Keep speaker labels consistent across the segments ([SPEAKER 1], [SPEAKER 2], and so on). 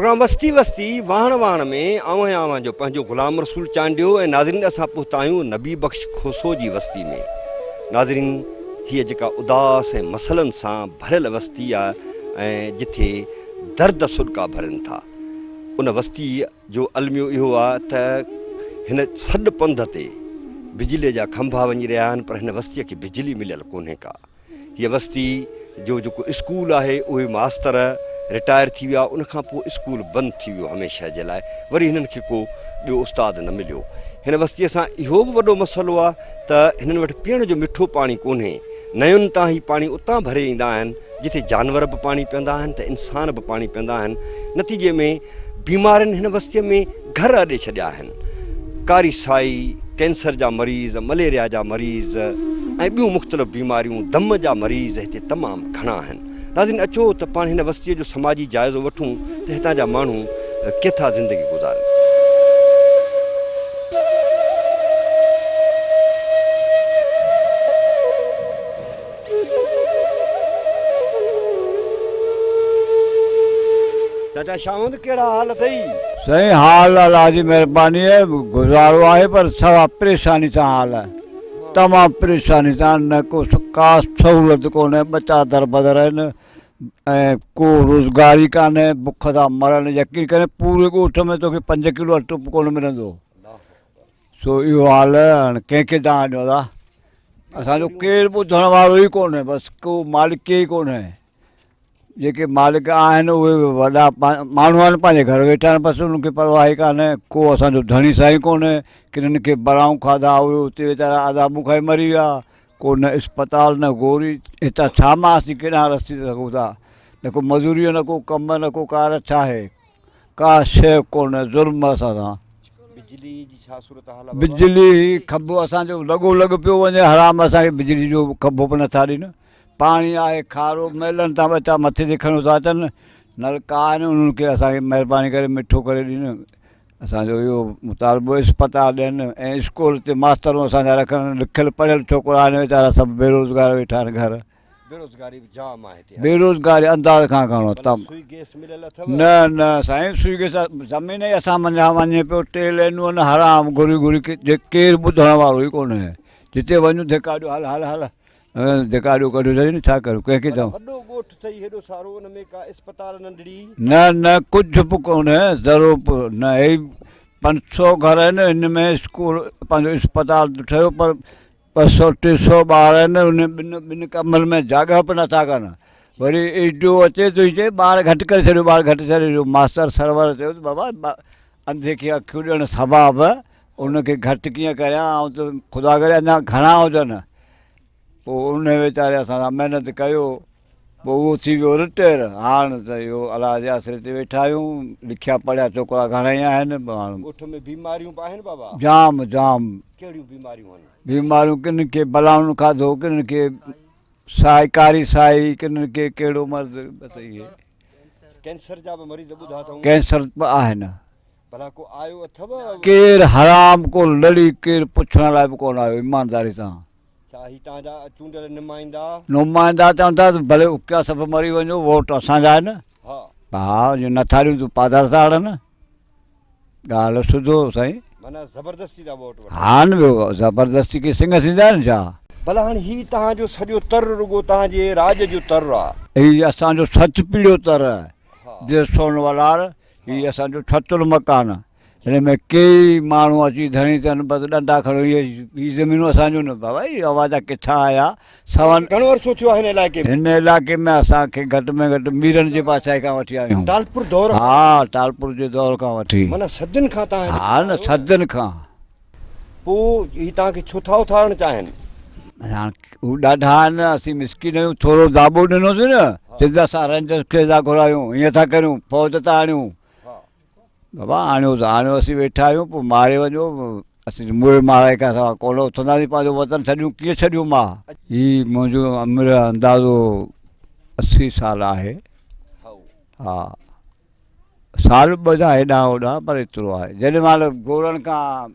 [SPEAKER 1] Programme وستي وستي واهڻ واهڻ ۾ آئون آهيان اوهان جو پنهنجو غلام رسول چانڊيو ۽ ناظرين اسان پهتا آهيون نبي بخش کوسو جي وستي ۾ ناظرين هيء جيڪا اداس ۽ مسئلن سان ڀريل وستي آهي ۽ جٿي درد سڏڪا ڀرين ٿا ان وستي جو الميو اهو آهي ته هن سڏ پنڌ تي بجلي جا کنڀا وڃي رهيا آهن پر هن وستي کي بجلي مليل ڪونهي ڪا. هيء وستي جو جيڪو اسڪول آهي اهي ماستر رٽائر ٿي ويا ان کان پوء اسڪول بند ٿي ويو هميشه جي لاء وري هنن کي ڪو ٻيو استاد نه مليو. هن وستيء سان اهو به وڏو مسئلو آهي ته هنن وٽ پيئڻ جو مٺو پاڻي ڪونهي. نين تان هي پاڻي اتان ڀري ايندا آهن جتي جانور به پاڻي پيئندا آهن ته انسان به پاڻي پيئندا آهن. نتيجي ۾ بيمارين هن وستيء ۾ گهر اڏي ڇڏيا آهن. ڪاري سائي، ڪينسر جا مريض، مليريا جا مريض ۽ ٻيون مختلف بيماريون، دم جا مريض هتي تمام گهڻا آهن. ناظرين اچو ته پاڻ هن وستيء جو سماجي جائزو وٺون ته هتان جا ماڻهو ڪيئن ٿا زندگي گذارن. چاچا شاهوند ڪهڙا حال اٿئي؟
[SPEAKER 2] سائين حال الله جي مهرباني گذارو آهي پر سوا پريشاني سان حال آهي تمام پريشاني سان نه ڪو ڪا سهولت ڪونهي ٻچا دربدر آهن ۽ ڪو روزگار ئي ڪانهي بک ٿا مرن يقين ڪرين پوري ڳوٺ ۾ توکي پنج ڪلو اٽو به ڪونه ملندو سو اهو حال آهي هاڻي ڪنهن کي دانهن ڏيون ادا اسان جو ڪير ٻڌڻ وارو ئي ڪونهي بس ڪو مالڪ ئي ڪونهي جيڪي مالڪ آهن اهي به وڏا ماڻهو آهن پنهنجي گهر ويٺا آهن بس انهن کي پرواهه ئي ڪانهي ڪو اسان جو ڌڻي سائين ڪونهي ڪنن کي برائون کاڌا اهي اتي ويچارا عذابون کائي مري ويا ڪو نه اسپتال نه گوري هتان ڇا مان اسين ڪيڏانهن رسي سگهون ٿا نه ڪو مزوري نه ڪو ڪم نه ڪو ڪار ڇا آهي ڪا شيء ڪونه ظلم اسان سان.
[SPEAKER 1] بجلي جي ڇا صورت حال آ بابا.
[SPEAKER 2] بجلي هي کنڀو اسان جو لڳو لڳ پيو وڃي حرام اسان کي بجلي جو کنڀو به نٿا ڏين پاڻي آهي کارو ميلن تان ٻچا مٿي تي کڻيو ٿا اچن نلڪا آهن انهن کي اسان کي مهرباني ڪري مٺو ڪري ڏين اسان جو اهو مطالبو اسپتال ڏين ۽ اسڪول تي ماسترون اسان جا رکن لکيل پڙهيل ڇوڪرا آهن ويچارا سڀ بيروزگار ويٺا آهن گهر
[SPEAKER 1] بيروزگاري به جام آهي هتي.
[SPEAKER 2] بيروزگاري انداز کان گهڻو
[SPEAKER 1] ڀلا
[SPEAKER 2] تم.
[SPEAKER 1] سوئي گيس مليل اٿو؟
[SPEAKER 2] نه نه سائين سوئي گيس زمين ئي اسان منجهان وڃي پيو ٽي لينون آهن حرام گهري گهري جي ڪير ٻڌڻ وارو ئي ڪونهي جتي وڃون ڌڪا ڏيو هل هل هل ڌڪا ڏيو ڪڍيو ڇڏين ڇا ڪريون ڪنهن کي
[SPEAKER 1] ڀلا
[SPEAKER 2] چئون.
[SPEAKER 1] وڏو ڳوٺ اٿئي هيڏو سارو ان ۾ ڪا اسپتال ننڍڙي؟
[SPEAKER 2] نه نه ڪجهه به ڪونهي ذرو به نه هي 500 گهر آهن هن ۾ اسڪول پنهنجو اسپتال ته ٺهيو پر 200 300 ٻار آهن ان ٻن ٻن ڪمرن ۾ جاڳهه به نٿا ڪن وري ايس ڊي او اچي ٿو چئي ٻار گهٽ ڪري ڇڏيو ٻار گهٽ ڇڏي ڏيو ماستر سرور چيو ته بابا انڌي کي اکيون ڏيڻ ثواب ان کي گهٽ ڪيئن ڪريان آئون ته خدا ڪري اڃا گهڻا هجن پوء ان ويچاري اسان سان محنت ڪيو پوء اهو ٿي ويو رٽائر. هاڻ ته اهو الله جي آسري تي ويٺا آهيون. لکيا پڙهيا ڇوڪرا گهڻائي آهن. هاڻ
[SPEAKER 1] ڳوٺ ۾ بيماريون به آهن بابا؟
[SPEAKER 2] جام جام.
[SPEAKER 1] ڪهڙيون بيماريون آهن؟
[SPEAKER 2] بيماريون ڪن کي بلائن کاڌو، ڪن کي سائي ڪاري سائي، ڪن کي ڪهڙو مرض بس اهي.
[SPEAKER 1] ڪينسر جا به مريض ٻڌا اٿئون.
[SPEAKER 2] ڪينسر به آهن.
[SPEAKER 1] ڀلا ڪو آيو اٿو؟
[SPEAKER 2] ڪير حرام ڪو لڙي ڪير پڇڻ لاء به ڪونه آيو ايمانداري سان.
[SPEAKER 1] ڇا هي توهان جا چونڊيل نمائندا؟
[SPEAKER 2] نمائندا چون ٿا ته ڀلي اڪيا سڀ مري وڃو ووٽ اسان جا آهن.
[SPEAKER 1] ها.
[SPEAKER 2] ها جي نٿا ڏيون ته پادر ٿا هڻن. ڳالهه سڌو سائين.
[SPEAKER 1] معنيٰ زبردستي ٿا ووٽ وٺن.
[SPEAKER 2] ها نه ٻيو زبردستي ڪي سنگهه ٿيندا آهن ڇا؟
[SPEAKER 1] ڀلا هاڻي هي توهان جو سڄو تر رڳو توهان جي راڄ جو تر آ.
[SPEAKER 2] هي اسان جو سچ پيڙهيو تر آ. ديس سون ولار هي اسان جو ٺتل مڪان آ. هن ۾ ڪيئي ماڻهو اچي ڌڻي ٿين بس ڏنڊا کڻيو هي هي زمينون اسان جون نه بابا هي اوهان جا ڪٿان آيا سون
[SPEAKER 1] گهڻو عرصو ٿيو آهي هن علائقي ۾؟
[SPEAKER 2] هن علائقي ۾ اسان کي گهٽ ۾ گهٽ ميرن جي بادشاهي کان وٺي آيا آهيون.
[SPEAKER 1] ٽالپر دور کان؟
[SPEAKER 2] ها ٽالپر جي دور کان وٺي.
[SPEAKER 1] معنيٰ صدين کان توهان هتي
[SPEAKER 2] ها نه صدين کان.
[SPEAKER 1] پوء هي توهان کي ڇو ٿا اٿارڻ چاهين؟
[SPEAKER 2] هاڻ هو ڏاڍا آهن اسين مسڪين آهيون ٿورو داٻو ڏنوسين نه چون ٿا اسان رينجرز کي ٿا گهرايون هيئن ٿا ڪريون فوج ٿا آڻيون. بابا آڻيو ته آڻيو اسين ويٺا آهيون پوء ماري وڃو اسين موئي مارائي کان سواء ڪونه اٿنداسين پنهنجو وطن ڇڏيون ڪيئن ڇڏيون مان. هي منهنجو عمر اندازو 80 سال آهي ها سال ٻه جا هيڏانهن هوڏانهن پر ايترو آهي جيڏي مهل گورن کان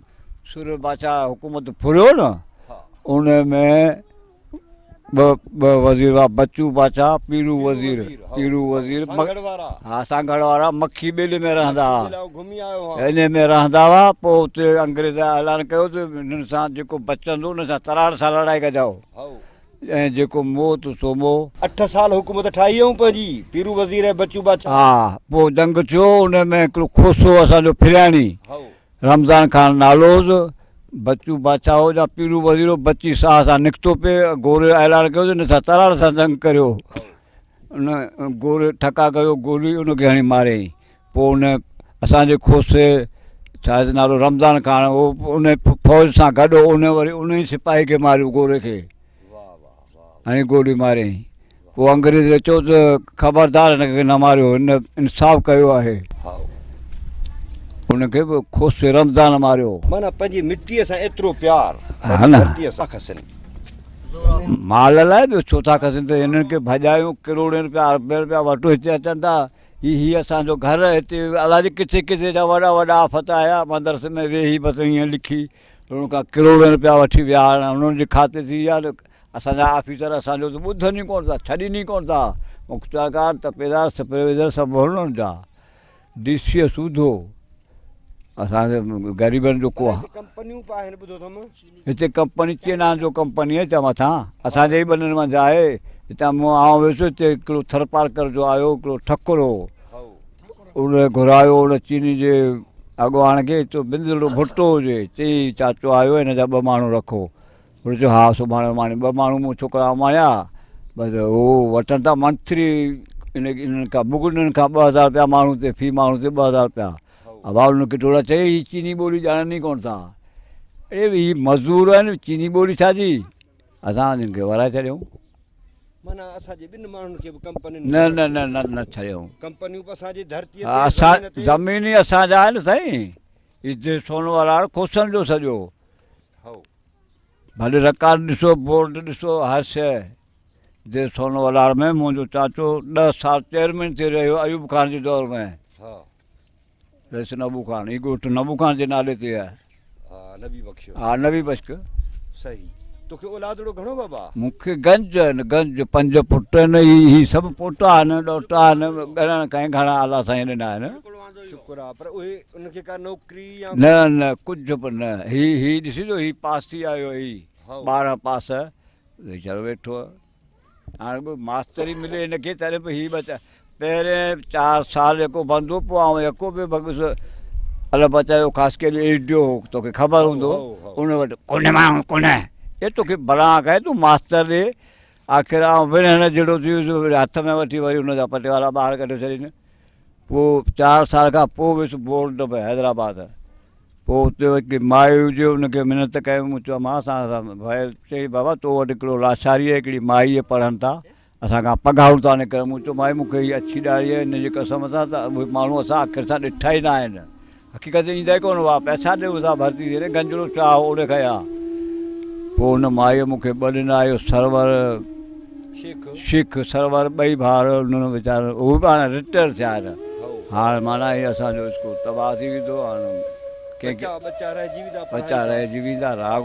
[SPEAKER 2] سورهيه بادشاهه حڪومت ڦريو نه ان ۾ ٻه وزير هئا، بچو بادشاهه، پيرو وزير، پيرو وزير ها سانگهڙ وارا مکي ٻيلي ۾ رهندا هئا، انهي ۾ رهندا هئا، پوء اتي انگريز اعلان ڪيو ته هنن سان جيڪو بچندو ان سان تراڙ سان لڙائي ڪجائو ۽ جيڪو مئو ته سو مئو.
[SPEAKER 1] اٺ سال حڪومت ٺاهي هئائون پنهنجي، پيرو وزير ۽ بچو بادشاهه.
[SPEAKER 2] ها، پوء جنگ ٿيو، انهي ۾ هڪڙو کوسو اسان جو ڦرياڻي، رمضان خان نالو هوس، بچو بادشاهه هو يا پيرو وزير هو، بچي ساهه سان نڪتو پئي، گوري اعلان ڪيو ته هن سان ترار سان جنگ ڪريو. ان گوري ٺڪا ڪيو، گولي ان کي هڻي ماريائين. پوء ان اسان جي کوسي ڇا آهي نالو رمضان خان هو، ان فوج سان گڏ هو، ان وري ان ئي سپاهي کي ماريو گوري کي. هڻي گولي ماريائين. پوء انگريز چيو ته خبردار هن کي نه ماريو، هن انصاف ڪيو آهي. ان کي به کوسي رمضان ماريو.
[SPEAKER 1] معنيٰ پنهنجي مٽيء سان ايترو پيار، پنهنجي ڌرتيء سان کسن.
[SPEAKER 2] مال لاء ٻيو ڇو ٿا کسن ته هنن کي ڀڄايون ڪروڙين رپيا اربين رپيا وٺو هتي اچن ٿا. هي هي اسان جو گهر هتي الائي ڪٿي ڪٿي جا وڏا وڏا آفت آيا مدرسي ۾ ويهي بس ائين لکي انهن کان ڪروڙين رپيا وٺي ويا هاڻ انهن جي کاتي ٿي ويا ته اسان جا آفيسر اسان جو ته ٻڌن ئي ڪونه ٿا ڇڏين ئي ڪونه ٿا مختيارڪار تپيدار سپروائيزر سڀ هنن جا ڊي سي سوڌو اسان کي غريبن جو ڪو
[SPEAKER 1] ڪمپنيون به آهن ٻڌو اٿم
[SPEAKER 2] هتي ڪمپني چينان جو ڪمپني آهي هتان مٿان اسان جي ئي ٻنن منجهه آهي هتان مون آئون ويس هتي هڪڙو ٿرپارڪر جو آيو هڪڙو ٺڪر هو ان گهرايو ان چيني جي اڳواڻ کي چيو بندڙو ڀٽو هجي چئي چاچو آيو هن جا ٻه ماڻهو رکو هن چيو ها سڀاڻي اماڻي ٻه ماڻهو مون ڇوڪرا اماڻيا بس هو وٺن ٿا منٿلي ان انهن کان بگڙن کان 2000 روپيا ماڻهو تي في ماڻهو تي 2000 روپيا ابا انهن کي ٽولا چئي هي چيني ٻولي ڄاڻن ئي ڪونه ٿا اڙي هي مزدور آهن چيني ٻولي ڇا جي اسان انهن کي ورائي ڇڏيون
[SPEAKER 1] معنيٰ اسان جي ٻن ماڻهن کي به ڪمپنين
[SPEAKER 2] نه نه نه نه نه ڇڏيون.
[SPEAKER 1] ڪمپنيون به اسان جي ڌرتيء تي
[SPEAKER 2] اسان زمين ئي اسان جا آهن سائين. هي ديس سون وارا کوسن جو سڄو.
[SPEAKER 1] هو.
[SPEAKER 2] ڀلي رڪارڊ ڏسو بورڊ ڏسو هر شيء. ديس سون ولاڙ ۾ منهنجو چاچو 10 سال چيئرمين ٿي رهيو ايوب خان جي دور ۾.
[SPEAKER 1] ها.
[SPEAKER 2] رئيس نبو خان هي ڳوٺ نبو خان جي نالي تي آهي.
[SPEAKER 1] ها نبي بخش.
[SPEAKER 2] ها نبي بخش.
[SPEAKER 1] صحيح توکي اولادڙو گهڻو بابا؟
[SPEAKER 2] مون کي گنج آهن گنج پنج پٽ آهن هي هي سڀ پوٽا آهن ڏوهٽا آهن ڳڻڻ کان گهڻا الله سائين ڏنا آهن.
[SPEAKER 1] شڪر آ پر اهي انهن کي ڪا نوڪري يا.
[SPEAKER 2] نه نه ڪجهه به نه هي هي ڏسين ٿو هي پاس ٿي آيو هي 12 پاس ويچارو ويٺو آهي. هاڻ به ماستري ملي هن کي تڏهن به هي بچا پهرين چار سال جيڪو بند هو پوء آئون يڪو به ڀڳس الله بچايو خاص ڪري ايس ڊي او هو توکي خبر هوندو ان وٽ ڪونه ماڻهو ڪونه اي توکي بلان ڪئي تون ماستر ڏي آخر آئون وڙهڻ جهڙو ٿي ويس هٿ ۾ وٺي وري ان جا پٽيوالا ٻاهر ڪڍي ڇڏين پوء چار سال کان پوء ويس بورڊ ۾ حيدرآباد پوء اتي هڪڙي مائي هجي ان کي منت ڪيم مون چيو امان اسان ڀيل چئي بابا تو وٽ هڪڙو لاشاري ۽ هڪڙي مائي پڙهن ٿا اسان کان پگهارون ٿا نڪرن مون چيو مائي مون کي هي اڇي ڏاڙهي آهي هن جي قسم سان ته اهي ماڻهو اسان اکين سان ڏٺا ئي نه آهن حقيقت ايندا ئي ڪونه هئا پئسا ڏيون ٿا ڀرتي ٿي گنجڙو شاهه هو ان کي آ پوء ان مائيء مون کي ٻه ڏنا اهو سرور شيخ سرور ٻئي ڀائر انهن ويچارن اهي به هاڻي رٽائر ٿيا آهن هاڻ معنيٰ هي اسان جو اسڪول تباهه ٿي ويندو هاڻ ڪنهن کي
[SPEAKER 1] ٻچا رهجي ويندا
[SPEAKER 2] ٻچا رهجي ويندا راڳ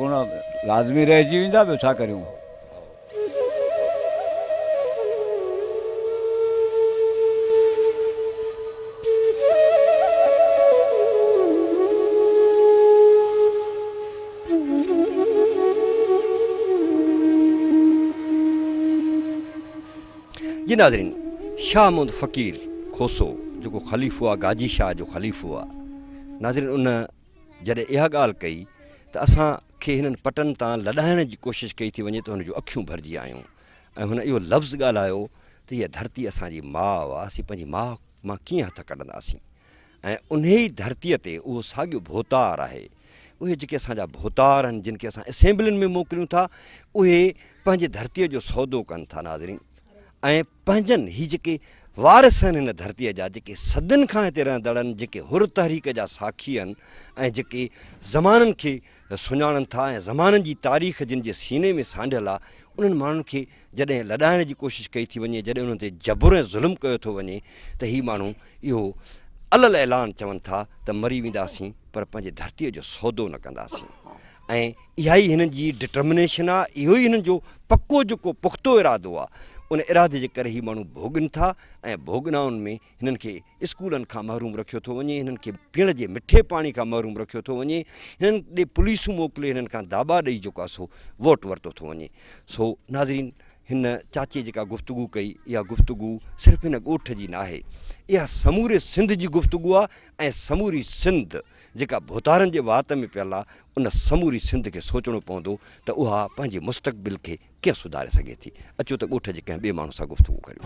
[SPEAKER 2] لازمي رهجي ويندا ٻيو ڇا ڪريون.
[SPEAKER 1] جي ناظرين شاهه محمد فقير کوسو جيڪو خليفو آ گاجي شاهه جو خليفو آ ناظرين ان جڏهن اها ڳالهه ڪئي ته اسان کي هنن پٽن تان لڏائڻ جي ڪوشش ڪئي ٿي وڃي ته هن جون اکيون ڀرجي آيون ۽ هن اهو لفظ ڳالهايو ته هيء ڌرتي اسان جي ماء آ اسين پنهنجي ماء مان ڪيئن هٿ ڪڍنداسين ۽ انهيء ئي ڌرتيء تي اهو ساڳيو ڀوتار آهي. اهي جيڪي اسان جا ڀوتار آهن، جن کي اسان اسيمبلين ۾ موڪليون ٿا، اهي پنهنجي ڌرتيء جو سودو ڪن ٿا ناظرين ۽ پنهنجن هي جيڪي وارث آهن هن ڌرتيء جا، جيڪي صدين کان هتي رهندڙ آهن، جيڪي حر تحريڪ جا ساکي آهن ۽ جيڪي زمانن کي سڃاڻن ٿا ۽ زمانن جي تاريخ جن جي سيني ۾ سانڍيل آهي، انهن ماڻهن کي جڏهن لڏائڻ جي ڪوشش ڪئي ٿي وڃي، جڏهن انهن تي جبر ۽ ظلم ڪيو ٿو وڃي ته هي ماڻهو اهو علي الاعلان چون ٿا ته مري وينداسين پر پنهنجي ڌرتيء جو سودو نه ڪنداسين. ۽ اها ئي هنن جي ڊٽرمنيشن آ، اهو ئي هنن جو پڪو جيڪو پختو ارادو آ، ان ارادي جي ڪري هي ماڻهو ڀوڳن ٿا ۽ ڀوڳنائن ۾ هنن کي اسڪولن کان محروم رکيو ٿو وڃي، هنن کي پيئڻ جي مٺي پاڻي کان محروم رکيو ٿو وڃي، هنن ڏي پوليسون موڪلي هنن کان داٻا ڏئي جيڪو آ سو ووٽ ورتو ٿو وڃي. سو ناظرين هن چاچي جيڪا گفتگو ڪئي اها گفتگو صرف هن ڳوٺ جي ناهي، اها سموري سنڌ جي گفتگو آ ۽ سموري سنڌ جيڪا ڀوتارن جي وات ۾ پيل آ ان سموري سنڌ کي سوچڻو پوندو ته اها پنهنجي مستقبل کي ڪيئن سڌاري سگهي ٿي. اچو ته ڳوٺ جي ڪنهن ٻئي ماڻهو سان گفتگو ڪريون.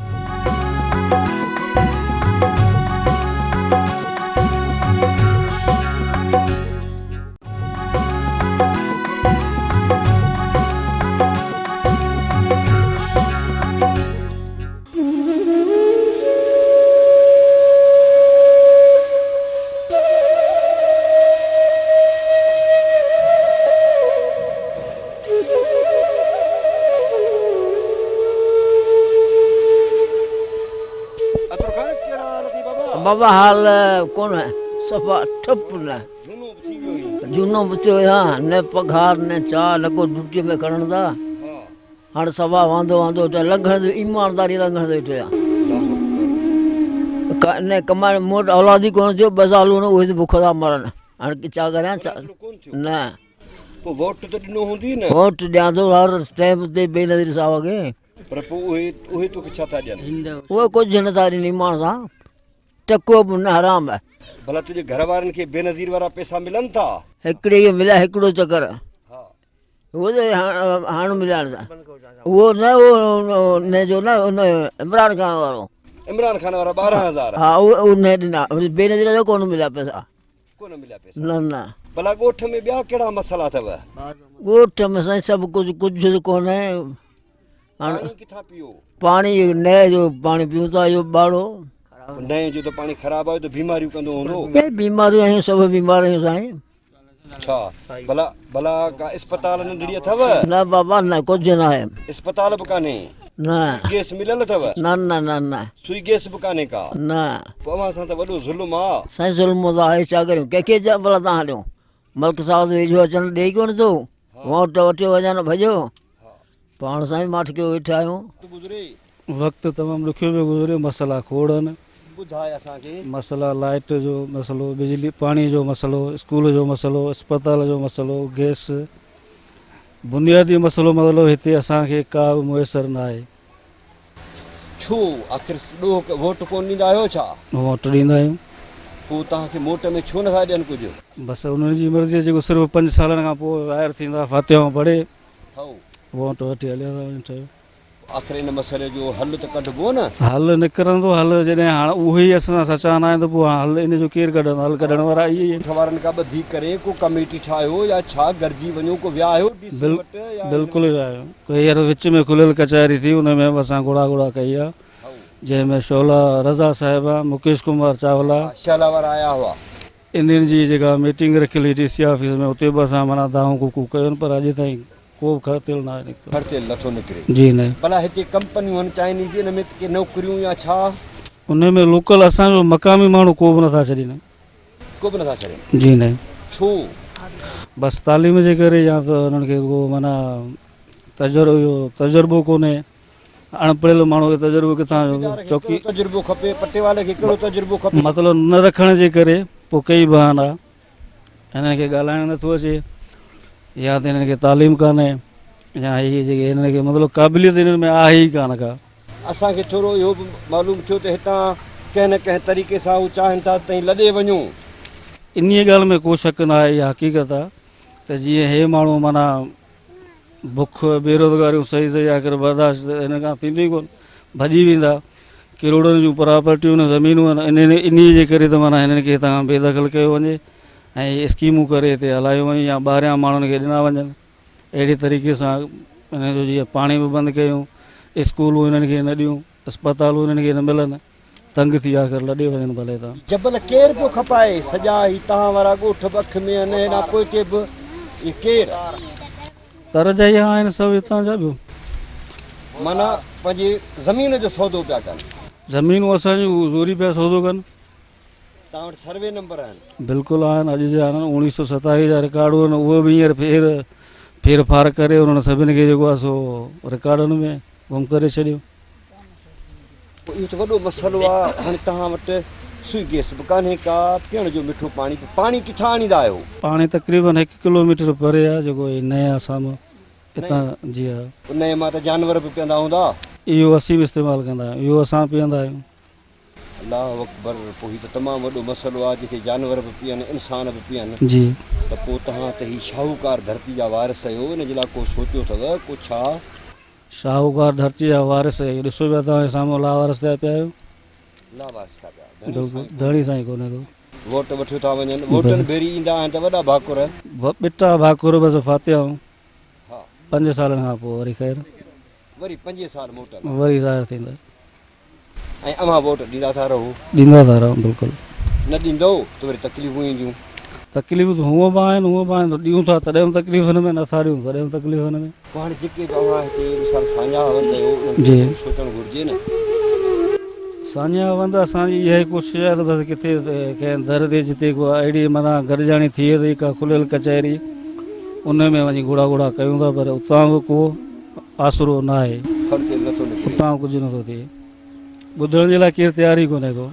[SPEAKER 3] بابا حال ڪونه صفا ٺپ نه جهونو به ٿيو آهيان نه پگهار نه ڇا نه ڪو ڊيوٽي ۾ کڻن ٿا هاڻ سوا واندو واندو ويٺو آهيان لنگهڻ جو ايمانداري لنگهڻ تي ويٺو آهيان نه ڪمائڻ مون وٽ اولاد ئي ڪونه ٿيو ٻه زالون اهي ته بک ٿا مرن هاڻ ڇا ڪريان ڇا نه
[SPEAKER 1] پوء ووٽ ته ڏنو هوندي نه
[SPEAKER 3] ووٽ ڏيان ٿو هر ٽائيم تي بينظير صاحب کي
[SPEAKER 1] پر پوء اهي اهي توکي ڇا ٿا ڏين
[SPEAKER 3] اهي ڪجهه نه ٿا ڏين ايمان سان ٽڪو به نه حرام آهي
[SPEAKER 1] ڀلا تنهنجي گهر وارن کي بينظير وارا پئسا ملن ٿا
[SPEAKER 3] هڪڙي کي مليا هڪڙو چڪر هو ته هاڻ مليا اهو نه اهو ان جو نه ان عمران خان وارو
[SPEAKER 1] عمران خان وارا 12000
[SPEAKER 3] ها اهو ان ڏنا بينظير جو ڪونه مليا پئسا
[SPEAKER 1] ڪونه مليا پئسا
[SPEAKER 3] نه نه
[SPEAKER 1] ڀلا ڳوٺ ۾ ٻيا ڪهڙا مسئلا اٿو
[SPEAKER 3] ڳوٺ ۾ سائين سڀ ڪجهه ڪجهه ڪونه
[SPEAKER 1] هاڻ پاڻي ڪٿان پيو
[SPEAKER 3] پاڻي نئين جو پاڻي پيون ٿا اهو ٻاڙو
[SPEAKER 1] نئين جو ته پاڻي خراب آهي ته بيماريون ڪندو هوندو
[SPEAKER 3] بيماريون آهيون سڀ بيمار آهيون سائين
[SPEAKER 1] ڇا ڀلا ڀلا ڪا اسپتال ننڍڙي اٿو؟
[SPEAKER 3] نه بابا نه ڪجهه نه آهي.
[SPEAKER 1] اسپتال به ڪانهي؟
[SPEAKER 3] نه.
[SPEAKER 1] سوئي گئس مليل اٿو؟
[SPEAKER 3] نه نه نه نه.
[SPEAKER 1] سوئي گئس به ڪانهي ڪا؟
[SPEAKER 3] نه.
[SPEAKER 1] پوء اوهان سان ته وڏو ظلم آ.
[SPEAKER 3] سائين ظلم ته آهي ڇا ڪريون ڪنهن کي ڀلا تان هليون ملڪ صاحب ويجهو اچڻ ڏئي ڪونه ٿو ووٽ وٺيو وڃان ڀڄو. پاڻ سائين ماٺ ڪيو ويٺا آهيون.
[SPEAKER 4] وقت تمام ڏکيو پيو گذري مسئلا کوڙ آهن.
[SPEAKER 1] ٻڌاء اسان کي.
[SPEAKER 4] مسئلا لائٽ جو مسئلو بجلي پاڻي جو مسئلو اسڪول جو مسئلو اسپتال جو مسئلو گئس بنيادي مسئلو مطلب هتي اسان کي ڪا به ميسر نه آهي.
[SPEAKER 1] ڇو آخر ڏوهه ووٽ ڪونه ڏيندا آهيو ڇا؟
[SPEAKER 4] ووٽ ڏيندا آهيون.
[SPEAKER 1] پوء توهان کي موٽ ۾ ڇو نٿا ڏين ڪجهه؟
[SPEAKER 4] بس انهن جي مرضي جيڪو صرف 5 سالن کان پوء ظاهر ٿيندا فاتحون پڙهي ووٽ وٺي هليا ٿا وڃن ٺهيو.
[SPEAKER 1] آخر ان مسئلي جو حل ته ڪڍبو نه.
[SPEAKER 4] حل نڪرندو حل جڏهن هاڻ اهي ئي اسان سان سچا نه آهن ته پوء حل ان جو ڪير ڪڍندو حل ڪڍڻ وارا اهي ئي آهن.
[SPEAKER 1] ڳوٺ وارن کان ٻڌي ڪري ڪو ڪميٽي ٺاهيو يا ڇا گڏجي وڃو ڪو ويا آهيو ڊي سي وٽ يا
[SPEAKER 4] بلڪل ويا آهيون هينئر وچ ۾ کليل ڪچهري ٿي ان ۾ به اسان گهڙا گهڙا ڪئي آهي جنهن ۾ شعلا رضا صاحب مڪيش ڪمار چاولا.
[SPEAKER 1] شعلا وارا آيا هئا.
[SPEAKER 4] انهن جي جيڪا ميٽنگ رکيل هئي ڊي سي آفيس ۾ اتي به اسان معنيٰ دانهون ڪوڪون ڪيون پر اڄ تائين ڪو به کڙتيل ناهي نڪتو.
[SPEAKER 1] کڙتيل نٿو نڪري.
[SPEAKER 4] جي نه.
[SPEAKER 1] ڀلا هتي ڪمپنيون هن چائنيز ان ۾ ڪي نوڪريون يا ڇا؟
[SPEAKER 4] ان ۾ لوڪل اسان جو مقامي ماڻهو ڪو به نٿا ڇڏين.
[SPEAKER 1] ڪو به نٿا ڇڏين؟
[SPEAKER 4] جي نه.
[SPEAKER 1] ڇو؟
[SPEAKER 4] بس تعليم جي ڪري يا ته انهن کي ڪو معنيٰ تجربو ڪونهي. اڻ پڙهيل ماڻهو کي تجربو ڪٿان جو
[SPEAKER 1] چوڪي تجربو کپي پٽيوالي کي ڪهڙو تجربو کپي
[SPEAKER 4] مطلب نه رکڻ جي ڪري پوء ڪئي بهانا هنن کي ڳالهائڻ نٿو اچي يا ته هنن کي تعليم ڪانهي يا هي جيڪي هنن کي مطلب قابليت هنن ۾ آهي ئي ڪانه ڪا
[SPEAKER 1] اسان کي ٿورو اهو به معلوم ٿيو ته هتان ڪنهن نه ڪنهن طريقي سان هو چاهين ٿا ته تئين لڏي وڃون.
[SPEAKER 4] انهيء ڳالهه ۾ ڪو شڪ نه آهي اها حقيقت آهي ته جيئن هي ماڻهو معنيٰ بک بيروزگاريون صحيح صحيح آخر برداشت هن کان ٿيندو ئي ڪونه ڀڄي ويندا ڪروڙن جون پراپرٽيون آهن زمينون آهن انهن انهي جي ڪري ته معنيٰ هنن کي هتان کان بي دخل ڪيو وڃي ۽ اسڪيمون ڪري هتي هلايو وڃي يا ٻاهريان ماڻهن کي ڏنا وڃن اهڙي طريقي سان هنن جو جيئن پاڻي به بند ڪيون اسڪولون هنن کي نه ڏيون اسپتالون هنن کي نه ملن تنگ ٿي آخر لڏي وڃن ڀلي هتان.
[SPEAKER 1] جبل ڪير پيو کپائي سڄا هي تهان وارا ڳوٺ به اک ۾ آهن هيڏانهن پوئتي به اهي ڪير.
[SPEAKER 4] تر جا ئي آهن سڀ هتان جا ٻيو.
[SPEAKER 1] معنيٰ پنهنجي زمين جو سودو پيا ڪن.
[SPEAKER 4] زمينون اسان جون زوري پيا سودو ڪن.
[SPEAKER 1] توهان وٽ سروي نمبر آهن؟
[SPEAKER 4] بلڪل آهن، اڄ جا آهن، 1927 جا رڪارڊ آهن، اهي به هينئر ڦير ڦير ڦار ڪري انهن سڀني کي جيڪو آهي سو رڪارڊن ۾ گم ڪري ڇڏيو.
[SPEAKER 1] پوء اهو ته وڏو مسئلو آهي، هاڻي توهان وٽ سوئي گئس به ڪانهي ڪا، پيئڻ جو مٺو پاڻي به، پاڻي ڪٿان آڻيندا آهيو؟
[SPEAKER 4] پاڻي تقريبن هڪ ڪلو ميٽر پري آهي جيڪو هي نئين آهي سامهون اتان جي ها.
[SPEAKER 1] نئين مان ته جانور به پيئندا هوندا؟
[SPEAKER 4] اهو اسين به استعمال ڪندا آهيون، اهو اسان پيئندا آهيون.
[SPEAKER 1] الله اڪبر پوء هي ته تمام وڏو مسئلو آهي جتي جانور به پيئن انسان به پيئن
[SPEAKER 4] جي.
[SPEAKER 1] ته پوء توهان ته هي شاهوڪار ڌرتي جا وارث آهيو ان جي لاء ڪو سوچيو اٿو ڪو ڇا؟
[SPEAKER 4] شاهوڪار ڌرتي جا وارث اهي ڏسو پيا توهان جي سامهون لاوارث ٿيا پيا آهيو.
[SPEAKER 1] لاوارث ٿيا پيا ڌڻي سائين ڪونهي.
[SPEAKER 4] ڌڻي سائين ڪونهي ڪو.
[SPEAKER 1] ووٽ وٺيو ٿا وڃن ووٽن ڀيري ايندا آهن ته وڏا ڀاڪر.
[SPEAKER 4] ٻٽا ڀاڪر بس فاتحائون پنج سالن کان پوء وري خير.
[SPEAKER 1] وري پنجين سال موٽندا.
[SPEAKER 4] وري ظاهر ٿيندا.
[SPEAKER 1] ۽ اوهان ووٽ ڏيندا ٿا رهو.
[SPEAKER 4] ڏيندا ٿا رهون بلڪل.
[SPEAKER 1] نه ڏيندؤ ته وري تڪليفون اينديون.
[SPEAKER 4] تڪليفون ته هونء به آهن هونء به آهن ڏيون ٿا تڏهن به تڪليف هن ۾ نه ٿا ڏيون تڏهن به تڪليف هن ۾.
[SPEAKER 1] پوء هاڻي جيڪي به اوهان هتي مثال ساڃاهه وند آهيو انهن کي ڪجهه سوچڻ گهرجي نه.
[SPEAKER 4] ساڃاهه وند اسان جي اها ئي ڪوشش آهي ته بس ڪٿي ڪنهن در تي جتي ڪو اهڙي معنيٰ گڏجاڻي ٿئي ٿي ڪا کليل ڪچهري ان ۾ وڃي گهوڙا گهوڙا ڪيون ٿا پر اتان به ڪو آسرو ناهي.
[SPEAKER 1] کڙ تيل نٿو نڪري.
[SPEAKER 4] اتان ڪجهه نٿو ٿئي. ٻڌڻ جي لاء ڪير تيار ئي ڪونهي ڪو.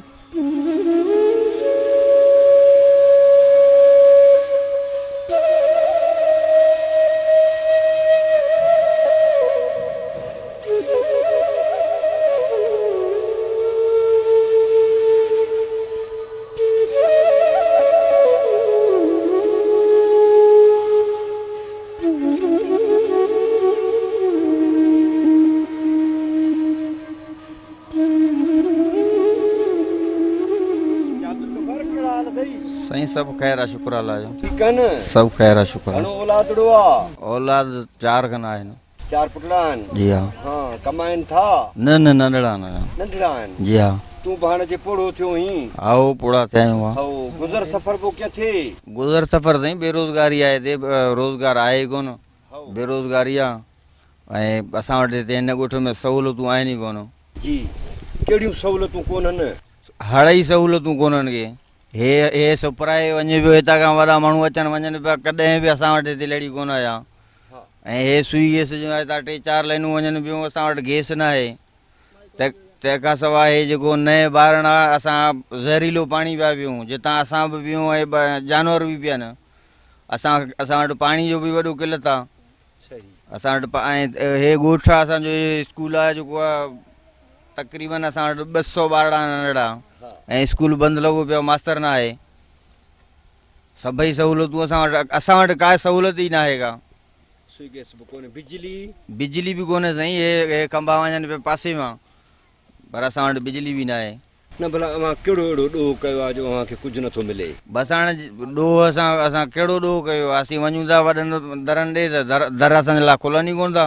[SPEAKER 5] سائين سڀ خير آ شڪر الله جو.
[SPEAKER 1] ٺيڪ آ نه.
[SPEAKER 5] سڀ خير آ شڪر.
[SPEAKER 1] گهڻو اولادڙو آ.
[SPEAKER 5] اولاد چار کن آهن.
[SPEAKER 1] چار پٽڙا آهن.
[SPEAKER 5] جي ها.
[SPEAKER 1] ها ڪمائن ٿا.
[SPEAKER 5] نه نه ننڍڙا آهن اڃا.
[SPEAKER 1] ننڍڙا آهن.
[SPEAKER 5] جي ها.
[SPEAKER 1] تون به هاڻ جي پوڙهو ٿيو هين.
[SPEAKER 5] هائو پوڙها ٿيا آهيون ها.
[SPEAKER 1] هائو گذر سفر پوء ڪيئن ٿئي.
[SPEAKER 5] گذر سفر سائين بيروزگاري آهي هتي روزگار آهي ئي ڪونه. بيروزگاري آ ۽ اسان وٽ هتي هن ڳوٺ ۾ سهولتون آهن ئي ڪونه.
[SPEAKER 1] جي ڪهڙيون سهولتون ڪونهن؟
[SPEAKER 5] هڙئي سهولتون ڪونهن ڪي. هي هي سپرائي وڃي پيو هتان کان وڏا ماڻهو اچن وڃن پيا ڪڏهن به اسان وٽ هتي لڙي ڪونه آيا ۽ هي سوئي گيس جو هتان ٽي چار لائنون وڃن پيون اسان وٽ گيس نه آهي تنهن کان سواء هي جيڪو نئين ٻارڻ آ اسان زهريلو پاڻي پيا پيون جتان اسان به پيون ۽ جانور به پيئن اسان اسان وٽ پاڻي جو به وڏو قلت آ اسان وٽ ۽ هي ڳوٺ آ اسان جو هي اسڪول آ جيڪو آ تقريبن اسان وٽ 200 ٻارڙا ننڍڙا ۽ اسڪول بند لڳو پيو ماستر نه آهي سڀئي سهولتون اسان وٽ اسان وٽ ڪا سهولت ئي نه آهي ڪا
[SPEAKER 1] سوئي گئس به ڪونهي بجلي
[SPEAKER 5] بجلي به ڪونهي سائين هي هي کنڀا وڃن پيا پاسي مان پر اسان وٽ بجلي به نه آهي
[SPEAKER 1] نه ڀلا اوهان ڪهڙو اهڙو ڏوهه ڪيو آهي جو اوهان کي ڪجهه نٿو ملي؟
[SPEAKER 5] بس هاڻ ڏوهه اسان اسان ڪهڙو ڏوهه ڪيو آهي؟ اسين وڃون ٿا وڏن درن ڏي ته در در اسان جي لاء کلن ئي ڪونه ٿا.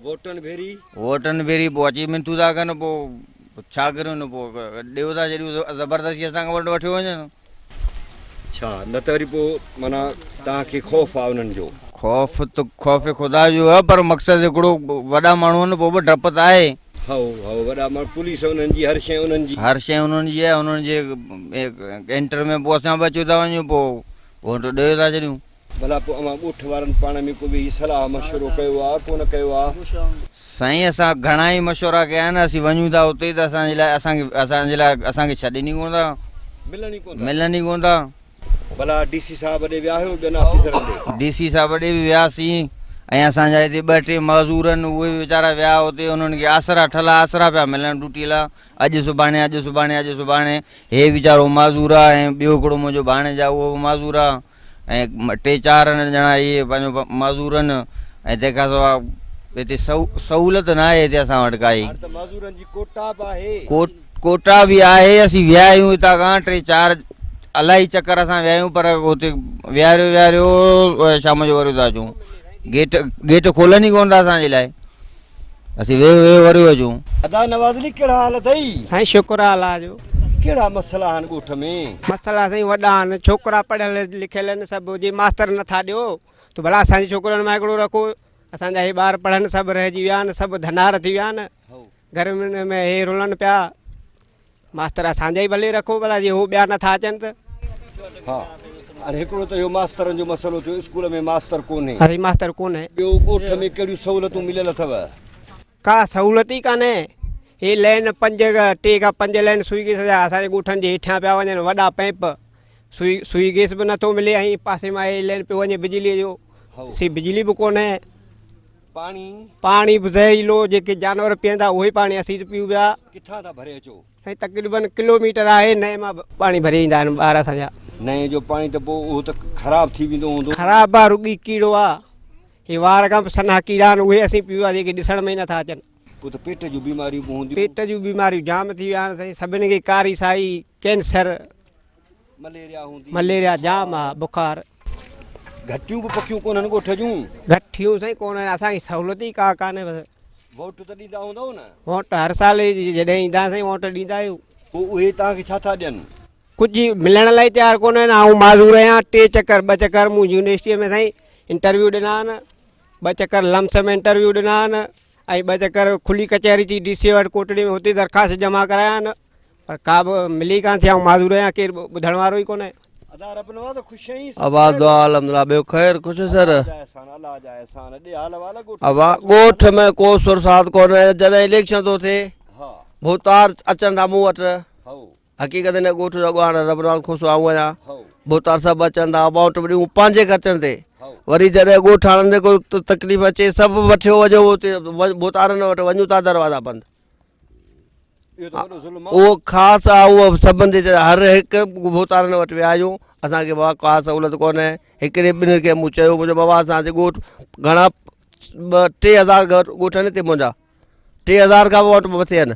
[SPEAKER 1] ووٽن ڀيري؟
[SPEAKER 5] ووٽن ڀيري پوء اچي منٿون ٿا ڪن پوء ڇا ڪريون نه پوء ڏيو ٿا ڇڏيون زبردستي اسان کان وٽ وٺيو وڃن.
[SPEAKER 1] ڇا نه ته وري پوء معنيٰ توهان کي خوف آ انهن جو؟
[SPEAKER 5] خوف ته خوف خدا جو آ پر مقصد هڪڙو وڏا ماڻهو آهن پوء به ڊپ ته آهي.
[SPEAKER 1] هائو هائو وڏا ماڻهو پوليس انهن جي هر شيء انهن جي.
[SPEAKER 5] هر شيء انهن جي آهي انهن جي اينٽر ۾ پوء اسان به اچيو ٿا وڃون پوء ووٽ ڏيو ٿا ڇڏيون.
[SPEAKER 1] ڀلا پوء اوهان ڳوٺ وارن پاڻ ۾ ڪو ويهي صلاح مشورو ڪيو آ ڪونه ڪيو آ؟
[SPEAKER 5] سائين اسان گهڻا ئي مشورا ڪيا آهن اسين وڃون ٿا اتي ته اسان جي لاء اسان کي اسان جي لاء اسان کي ڇڏين ئي ڪونه ٿا.
[SPEAKER 1] ملن ئي ڪونه ٿا.
[SPEAKER 5] ملن ئي ڪونه ٿا.
[SPEAKER 1] ڀلا ڊي سي صاحب ڏي ويا آهيو ٻين آفيسرن ڏي؟
[SPEAKER 5] ڊي سي صاحب ڏي به وياسين ۽ اسان جا هتي ٻه ٽي معذور آهن اهي به ويچارا ويا اتي انهن کي آسرا ٺلها آسرا پيا ملن ڊيوٽي لاء اڄ سڀاڻي اڄ سڀاڻي اڄ سڀاڻي هي ويچارو معذور آ ۽ ٻيو هڪڙو منهنجو ڀاڻيج آ اهو به معذور آ ۽ ٽي چار ڄڻا اهي پنهنجو معذور آهن ۽ تنهن کان سواء هتي سهولت نه آهي هتي اسان وٽ ڪائي.
[SPEAKER 1] هاڻ ته معذورن جي ڪوٽا به آهي.
[SPEAKER 5] ڪوٽا به آهي اسين ويا آهيون هتان کان ٽي چار الاهي چڪر اسان ويا آهيون پر هتي ويهاريو ويهاريو شام جو وري ٿا اچون گيٽ گيٽ کولن ئي ڪونه ٿا اسان جي لاء اسين ويهي ويهي وريو اچون.
[SPEAKER 1] ادا نواز علي ڪهڙا حال اٿئي.
[SPEAKER 6] سائين شڪر آ الله جو.
[SPEAKER 1] ڪهڙا مسئلا آهن ڳوٺ ۾.
[SPEAKER 6] مسئلا سائين وڏا آهن ڇوڪرا پڙهيل لکيل آهن سڀ جي ماستر نٿا ڏيو ته ڀلا اسان جي ڇوڪرن مان هڪڙو رکو اسان جا هي ٻار پڙهن سڀ رهجي ويا آهن سڀ ڌنار ٿي ويا آهن گرمين ۾ هي رلن پيا. ماستر اسان جا ئي ڀلي رکو ڀلا جي هو ٻيا نٿا اچن ته.
[SPEAKER 1] ها هاڻي هڪڙو ته اهو ماسترن جو مسئلو ٿيو اسڪول ۾ ماستر ڪونهي.
[SPEAKER 6] ها سائين ماستر ڪونهي.
[SPEAKER 1] ٻيو ڳوٺ ۾ ڪهڙيون سهولتون مليل اٿو؟
[SPEAKER 6] ڪا سهولت ئي ڪانهي. هي لين پنج ٽي کان پنج لين سوئي گيس جا اسان جي ڳوٺن جي هيٺيان پيا وڃن وڏا پئمپ سوئي سوئي گيس به نٿو ملي ۽ پاسي مان هي لين پيو وڃي بجلي جو سي بجلي به ڪونهي.
[SPEAKER 1] پاڻي؟
[SPEAKER 6] پاڻي به زهريلو جيڪي جانور پيئندا اهو ئي پاڻي اسين ته پيون پيا.
[SPEAKER 1] ڪٿان ٿا ڀري اچو؟
[SPEAKER 6] سائين تقريبن ڪلو ميٽر آهي نئين مان پاڻي ڀري ايندا آهن ٻار اسان جا.
[SPEAKER 1] نئين جو پاڻي ته پوء اهو ته خراب ٿي ويندو هوندو.
[SPEAKER 6] خراب آ رڳي ڪيڙو آ. هي وار کان به سنها ڪيڙا آهن اهي اسين پيون پيا جيڪي ڏسڻ ۾ ئي نٿا اچن.
[SPEAKER 1] پوء ته پيٽ جون بيماريون به هونديون.
[SPEAKER 6] پيٽ جون بيماريون جام ٿي ويا آهن سائين سڀني کي ڪاري سائي ڪينسر.
[SPEAKER 1] مليريا هوندي.
[SPEAKER 6] مليريا جام آ بخار.
[SPEAKER 1] گهٽيون به پڪيون ڪونهن ڳوٺ جون.
[SPEAKER 6] گهٽيون سائين ڪونهن اسان کي سهولت ئي ڪا ڪانهي بس.
[SPEAKER 1] ووٽ ته ڏيندا هوندؤ نه؟
[SPEAKER 6] ووٽ هر سال جڏهن ايندا سائين ووٽ ڏيندا آهيون.
[SPEAKER 1] پوء اهي توهان کي ڇا ٿا ڏين؟
[SPEAKER 6] ڪجهه ملڻ لاء تيار ڪونهن آئون معذور آهيان ٽي چڪر ٻه چڪر مون يونيورسٽيء ۾ سائين انٽرويو ڏنا آهن ٻه چڪر لمس ۾ انٽرويو ڏنا آهن ۽ ٻه چڪر کلي ڪچهري ٿي ڊي سي وٽ ڪوٽڙي ۾ اتي درخواست جمع ڪرايا آهن پر ڪا به ملي ڪانه ٿي آئون معذور آهيان ڪير ٻڌڻ وارو ئي ڪونهي.
[SPEAKER 1] ادا رب نواز خوش آهين؟
[SPEAKER 7] ابا دعا الحمدلله ٻيو خير خوش سر.
[SPEAKER 1] الله جا احسان الله جا احسان ڏي حال احوال ڳوٺ.
[SPEAKER 7] ابا ڳوٺ ۾ ڪو سرسات ڪونهي جڏهن اليڪشن ٿو ٿئي ڀوتار اچن ٿا مون وٽ. حقيقت هن ڳوٺ جو اڳواڻ رب نواز کوسو آئون آهيان. ڀوتار سڀ اچن ٿا ووٽ به ڏيون پنهنجي خرچن تي وري جڏهن ڳوٺاڻن کي ڪو تڪليف اچي سڀ وٺيو وڃو اتي ڀوتارن وٽ وڃون ٿا دروازا بند اهو خاص آهي اهو سڀن جي هر هڪ ڀوتارن وٽ ويا آهيون اسانکي بابا ڪا سهولت ڪونهي هڪڙي ٻنهي کي مون چيو منهنجو بابا اسانجي ڳوٺ گهڻا ٻه 3000 گهر ڳوٺ آهن هتي منهنجا 3000 کان به ووٽ مٿي آهن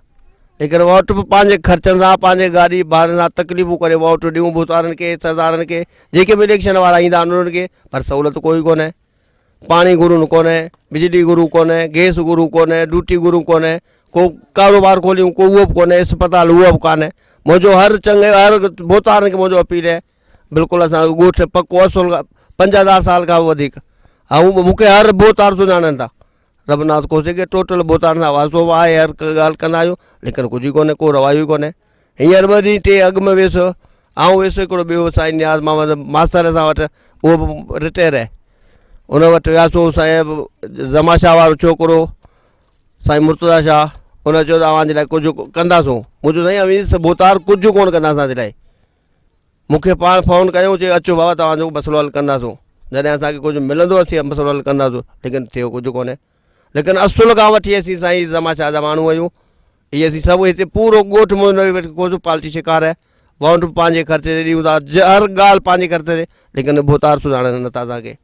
[SPEAKER 7] ليڪن ووٽ به پنهنجي خرچن سان پنهنجي گاڏي ڀاڙن سان تڪليفون ڪري ووٽ ڏيون ڀوتارن کي سردارن کي جيڪي به اليڪشن وارا ايندا آهن انهن کي پر سهولت ڪوئي ڪونهي پاڻي گهرون ڪونهي بجلي گهرون ڪونهي گيس گهرون ڪونهي ڊيوٽي گهرون ڪونهي ڪو ڪاروبار کوليون ڪو اهو به ڪونهي اسپتال اهو به ڪانهي منهنجو هر چڱي هر ڀوتارن کي منهنجو اپيل آهي بلڪل اسان جو ڳوٺ پڪو اصل 5000 سال کان به وڌيڪ ۽ مونکي هر ڀوتار سڃاڻن ٿا رب ناز کوسي کي ٽوٽل ڀوتارن سان واسطو به آهي هر ڳالهه ڪندا آهيون ليڪن ڪجهه ئي ڪونهي ڪو روايو ئي ڪونهي هينئر ٻه ڏينهن ٽي اڳ ۾ ويس آئون ويس هڪڙو ٻيو سائين نياز محمد ماستر اسان وٽ اهو به رٽائر آهي ان وٽ وياسو سائين زما شاهه وارو ڇوڪرو سائين مرتضيٰ شاهه ان چيو ته اوهان جي لاء ڪجهه ڪنداسون مون چيو سائين اوهين ڀوتار ڪجهه ڪونه ڪندا اسان جي لاء مون کي پاڻ فون ڪيائون چي اچو بابا توهان جو مسئلو حل ڪنداسون جڏهن اسان کي ڪجهه ملندو اسين مسئلو حل ڪنداسون ليڪن ٿيو ڪجهه ڪونهي ليڪن اصل کان وٺي اسين سائين زمان شاهه جا ماڻهو آهيون اهي اسين سڀ هتي پورو ڳوٺ منهنجو کوسو پالٽي شڪار آهي وونٽ به پنهنجي خرچي تي ڏيون ٿا هر ڳالهه پنهنجي خرچي تي ليڪن ڀوتار سڃاڻن نٿا اسان کي.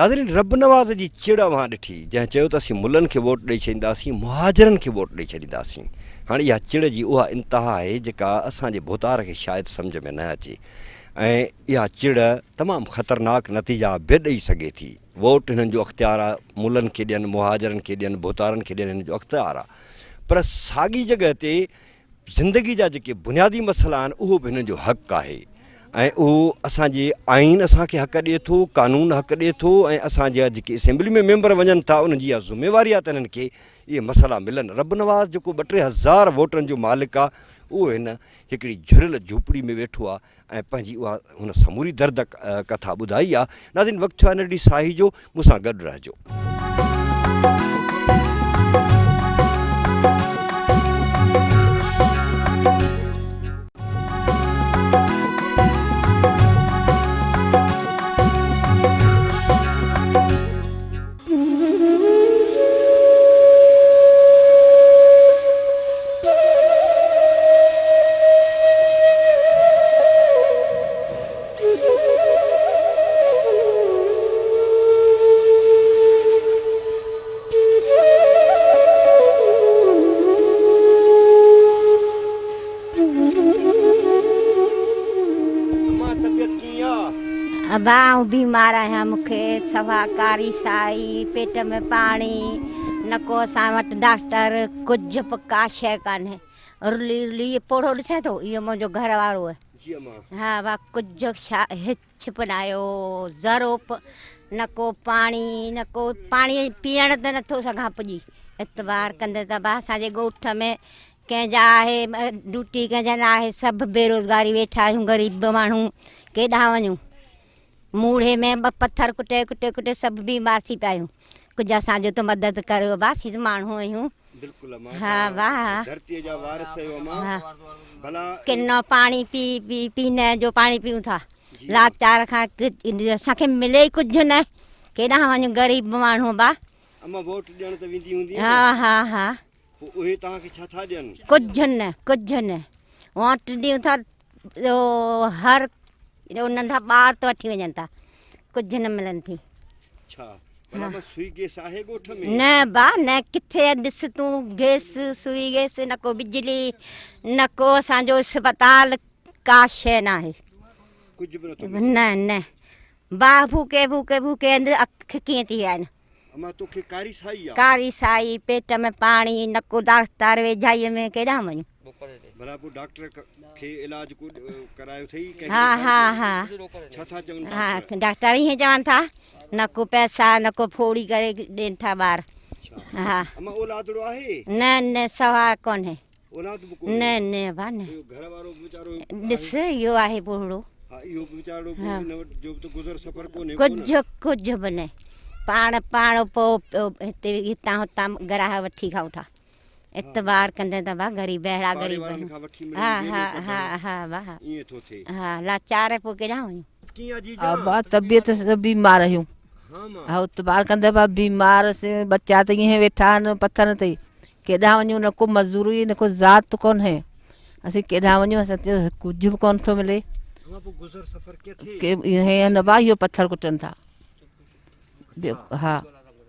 [SPEAKER 1] ناظرين رب نواز جي چڙ اوهان ڏٺي جنهن چيو ته اسين ملن کي ووٽ ڏئي ڇڏينداسين مهاجرن کي ووٽ ڏئي ڇڏينداسين هاڻي اها چڙ جي اها انتها آهي جيڪا اسان جي ڀوتار کي شايد سمجهه ۾ نه اچي ۽ اها چڙ تمام خطرناڪ نتيجا به ڏئي سگهي ٿي. ووٽ هنن جو اختيار آ، ملن کي ڏين، مهاجرن کي ڏين، ڀوتارن کي ڏين هنن جو اختيار آ پر ساڳي جڳهه تي زندگي جا جيڪي بنيادي مسئلا آهن اهو به هنن جو حق آهي ۽ اهو اسان جي آئين اسان کي حق ڏئي ٿو، قانون حق ڏئي ٿو ۽ اسان جا جيڪي اسيمبلي ۾ ميمبر وڃن ٿا انهن جي اها ذميواري آ ته انهن کي اهي مسئلا ملن. رب نواز جيڪو ٻه ٽي هزار ووٽن جو مالڪ آ اهو هن هڪڙي جهريل جهوپڙي ۾ ويٺو آ ۽ پنهنجي اها هن سموري درد ڪٿا ٻڌائي آ. ناظرين وقت ٿيو آهي ننڍڙي ساهي جو مون سان گڏ رهجو.
[SPEAKER 8] ابا آئون بيمار آهيان مون کي سوا ڪاري سائي پيٽ ۾ پاڻي نه ڪو اسان وٽ ڊاڪٽر ڪجهه به ڪا شيء ڪانهي رلي رلي هي پوڙهو ڏسين ٿو اهو منهنجو گهر وارو آهي ها وا ڪجهه شا هچ به نه آيو ذرو به نه ڪو پاڻي نه ڪو پاڻي پيئڻ ته نٿو سگهان پڄي اعتبار ڪندي ته ابا اسان جي ڳوٺ ۾ ڪنهن جا آهي ڊيوٽي ڪنهن جا نه آهي سڀ بيروزگاري ويٺا آهيون غريب ماڻهو ڪيڏانهن وڃون موڙهي ۾ ٻه پٿر ڪٽي ڪٽي ڪٽي سڀ بيمار ٿي پيا آهيون ڪجهه اسان جو ته مدد ڪريو ابا اسين ته ماڻهو آهيون
[SPEAKER 1] بلڪل امان
[SPEAKER 8] ها واهه
[SPEAKER 1] ڌرتي جا وارث آهيو امان
[SPEAKER 8] ها
[SPEAKER 1] ڀلا
[SPEAKER 8] ڪنو پاڻي پي پي پي نه جو پاڻي پيون ٿا لاچار کان اسان کي ملي ئي ڪجهه نه ڪيڏانهن وڃون غريب ماڻهو ابا
[SPEAKER 1] امان ووٽ ڏيڻ ته ويندي هوندي
[SPEAKER 8] ها ها ها
[SPEAKER 1] پوء اهي توهان کي ڇا ٿا ڏين؟
[SPEAKER 8] ڪجهه نه، ڪجهه نه. ووٽ ڏيون ٿا هر ننڍا ٻار ته وٺي وڃن ٿا. ڪجهه نه ملن ٿي.
[SPEAKER 1] ڇا ڀلا مان سوئي گيس آهي ڳوٺ ۾؟
[SPEAKER 8] نه با نه ڪٿي ڏس تون گيس سوئي گيس نه ڪو بجلي نه ڪو اسان جو اسپتال ڪا شيء ناهي.
[SPEAKER 1] ڪجهه به نٿو ملي؟
[SPEAKER 8] نه نه باهه ڦوڪي ڦوڪي ڦوڪي اک ڪيئن ٿي ويا آهن.
[SPEAKER 1] امان توکي ڪاري سائي آ.
[SPEAKER 8] ڪاري سائي، پيٽ ۾ پاڻي، نڪو داختار ويجهائيء ۾ ڪيڏانهن وڃون.
[SPEAKER 1] ڀلا پوء ڊاڪٽر کي علاج ڪو ڪرايو اٿئي ڪنهن
[SPEAKER 8] ها ها ها.
[SPEAKER 1] ڇا ٿا چون
[SPEAKER 8] ها
[SPEAKER 1] ڊاڪٽر؟
[SPEAKER 8] ڊاڪٽر ائين چون ٿا نڪو پئسا نڪو ڦوڙي ڪري ڏين ٿا ٻار. ها.
[SPEAKER 1] امان اولادڙو آهي؟
[SPEAKER 8] نه نه سوا ڪونهي.
[SPEAKER 1] اولاد به ڪونهي؟
[SPEAKER 8] نه نه ڀا نه.
[SPEAKER 1] اهو گهر وارو به ويچارو
[SPEAKER 8] ڏس اهو آهي پوڙهو.
[SPEAKER 1] ها اهو به ويچارو به ان وٽ جو به ته گذر سفر ڪونهي ڪو نه.
[SPEAKER 8] ڪجهه ڪجهه به نه پاڻ پاڻ پوء هتي هتان هتان گراهه وٺي کائون ٿا. اعتبار ڪندين ته ڀا غريب اهڙا
[SPEAKER 1] پاڙي
[SPEAKER 8] غريب
[SPEAKER 1] وارن
[SPEAKER 8] آهيون.
[SPEAKER 1] کان وٺي مڙئي
[SPEAKER 8] ها
[SPEAKER 1] ويلو
[SPEAKER 8] ها
[SPEAKER 1] ڪڍڻ
[SPEAKER 8] ها ها ڀا ها.
[SPEAKER 1] ائين ٿو ٿئي.
[SPEAKER 8] ها لاچار پوء ڪيڏانهن وڃون.
[SPEAKER 1] ڪيئن آ جيجا؟
[SPEAKER 9] ابا طبيعت سان بيمار آهيون.
[SPEAKER 1] ها مان.
[SPEAKER 9] ها اعتبار ڪندين ڀا بيمار سي ٻچا ته ائين ويٺا آهن پٿرن تي. ڪيڏانهن وڃون نه ڪو مزوري نه ڪو ذات ڪونهي اسين ڪيڏانهن وڃون اسان کي ڪجهه به ڪونه ٿو ملي.
[SPEAKER 1] اوهان پوء گذر سفر ڪيئن ٿئي؟
[SPEAKER 9] ڪي هي نه ڀا اهو پٿر ڪٽن ٿا ٻيو ها